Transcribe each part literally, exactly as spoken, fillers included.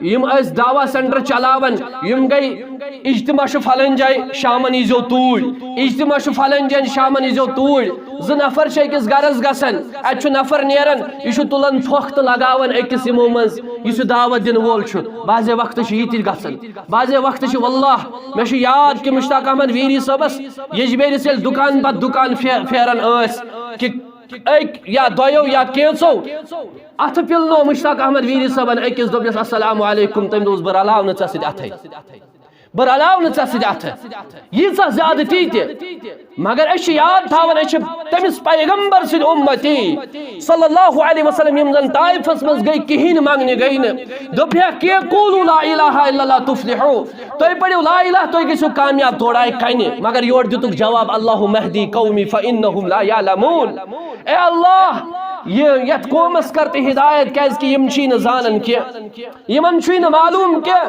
یِم ٲسۍ دعویٰ سینٹر چلاوان، یِم گٔے اجتماع چھُ فلٲنۍ جایہِ، شامن ییٖزیو توٗرۍ، اجتماع چھُ فلٲنۍ جایہِ، شامن ییٖزیو توٗرۍ۔ زٕ نفر چھِ أکِس گرس گژھان، اتہِ چھُ نفر نیران، یہِ چھُ تُلان تھۄکھ تہٕ لگاوان أکِس یِمو منٛز، یُس یہِ دعوت دِنہٕ وول چھُ۔ بعضے وقتہٕ چھُ یہِ تہِ گژھان، بعضے وقتہٕ چھُ، واللہ، مےٚ چھُ یاد کہِ مشتاق احمد ویری صٲبس یجبیرِس ییٚلہِ دُکان پتہٕ دُکان پھے-، پھیران ٲسۍ کہِ أکۍ یا دۄیو یا کینٛژو، اتھٕ پِلنو مشتاق احمد ویری صٲبن أکِس، دوٚپنس، "السلام علیکم"۔ تٔمۍ دوٚپُس، "بہٕ رلاو نہٕ ژےٚ سۭتۍ اتھے، بہٕ رلاو نہٕ ژےٚ سۭتۍ اتھٕ"۔ ییٖژاہ زیادتی تہِ۔ مگر أسۍ چھِ یاد تھاوان، أسۍ چھِ تٔمِس پیغمبر سٕنٛدۍ اُمتی صلی اللہ علیہ وسلم، یِم زن طائفس منٛز گٔے، کِہیٖنۍ منٛگنہِ گٔے نہٕ۔ دوٚپہَکھ، "کہِ قولوا لا الہ الا اللہ تفلحوا"، تُہۍ پٔرِو لا الہ، تُہۍ گٔژھِو کامیاب۔ تورٕ آیہِ کنہِ، مگر یورٕ دِتُکھ جواب، "اللہم اہدی قومی فانہم لا یعلمون"۔ اے اللہ، یہِ یتھ قومس کر تہٕ ہدایت، کیازِ کہِ یِم چھی نہٕ زانان کینٛہہ، یِمن چھُے نہٕ معلوم کینٛہہ۔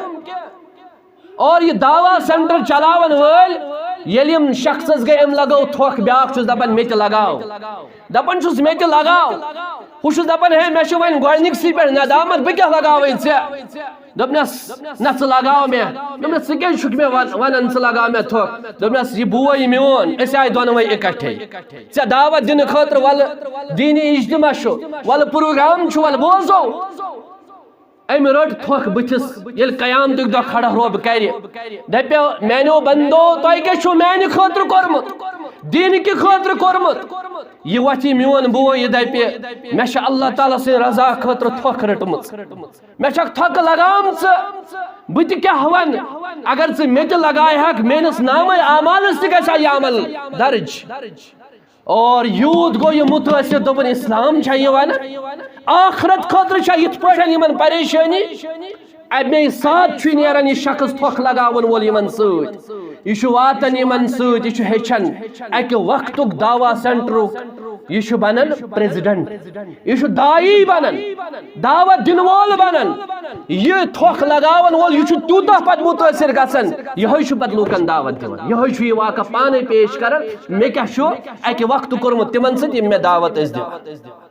اور یہِ دعویٰ سینٹر چلاون وٲلۍ، ییٚلہِ یِم شخصس گٔے، أمۍ لگٲو تھۄکھ، بیٛاکھ چھُس دپان، "مےٚ تہِ لگاو"، دپان چھُس، "مےٚ تہِ لگاو"۔ ہُہ چھُس دپان، "ہے، مےٚ چھُ وۄنۍ گۄڈنِکسٕے پٮ۪ٹھ ندامت، بہٕ کیٛاہ لگاوے ژےٚ؟" دوٚپنس، "نہ، ژٕ لگاو مےٚ۔" دوٚپنس، "ژٕ کیٛازِ چھُکھ مےٚ ون-، ونان، ژٕ لگاو مےٚ تھۄکھ؟" دوٚپنس، "یہِ بوے میون، أسۍ آے دۄنوے اِکٹھے۔ ژےٚ دعوت دِنہٕ خٲطرٕ، ولہٕ دینی اجتماع چھُ، ولہٕ پروگرام چھُ، ولہٕ بوزو۔" أمۍ رٔٹ تھۄکھ بٕتھِس، ییٚلہِ قیامتُک دۄہ کھڑا روب کرِ، دپیو، "میانیو بندو، تۄہہِ کیٛاہ چھُو میانہِ خٲطرٕ کوٚرمُت؟ دینہٕ کہِ خٲطرٕ کوٚرمُت؟ یہِ وۄتھِ میون بوے، یہِ دپہِ، مےٚ چھِ اللہ تعالیٰ سٕنٛدِ رضا خٲطرٕ تھۄکھ رٔٹمٕژ، مےٚ چھکھ تھۄکہٕ لگامژٕ، بہٕ تہِ کیٛاہ ونہٕ؟ اگر ژٕ مےٚ تہِ لگایہکھ، میٲنِس نامہ اعمالس تہِ گژھِ ہا یہِ عمل درج۔" اور یوٗت گوٚو یہِ مُتٲثِر، دوٚپُن، "اسلام چھا یہِ ونان؟ آخرت خٲطرٕ چھا یِتھ پٲٹھۍ یِمن پریشٲنی؟ اَمے ساتہٕ چھُ نیران یہِ شخص تھۄکھ لگاوَن وول یِمن سۭتۍ۔ یہِ چھُ واتان یِمن سۭتۍ، یہِ چھُ ہیٚچھان اَکہِ وقتُک دعویٰ سینٹرُک، یہِ چھُ بنان پریزیڈنٹ، یہِ چھُ داعی بنان، دعوت دِنہٕ وول بنان۔ یہِ تھۄکھ لگاوَن وول، یہِ چھُ تیوٗتاہ پتہٕ مُتٲثِر گژھان، یِہوٚے چھُ پتہٕ لوٗکن دعوت دِوان، یِہوٚے چھُ یہِ واقعہ پانے پیش کران، مےٚ کیٛاہ چھُ اَکہِ وقتہٕ کوٚرمُت تِمن سۭتۍ، یِم مےٚ دعوت ٲسۍ دِوان۔"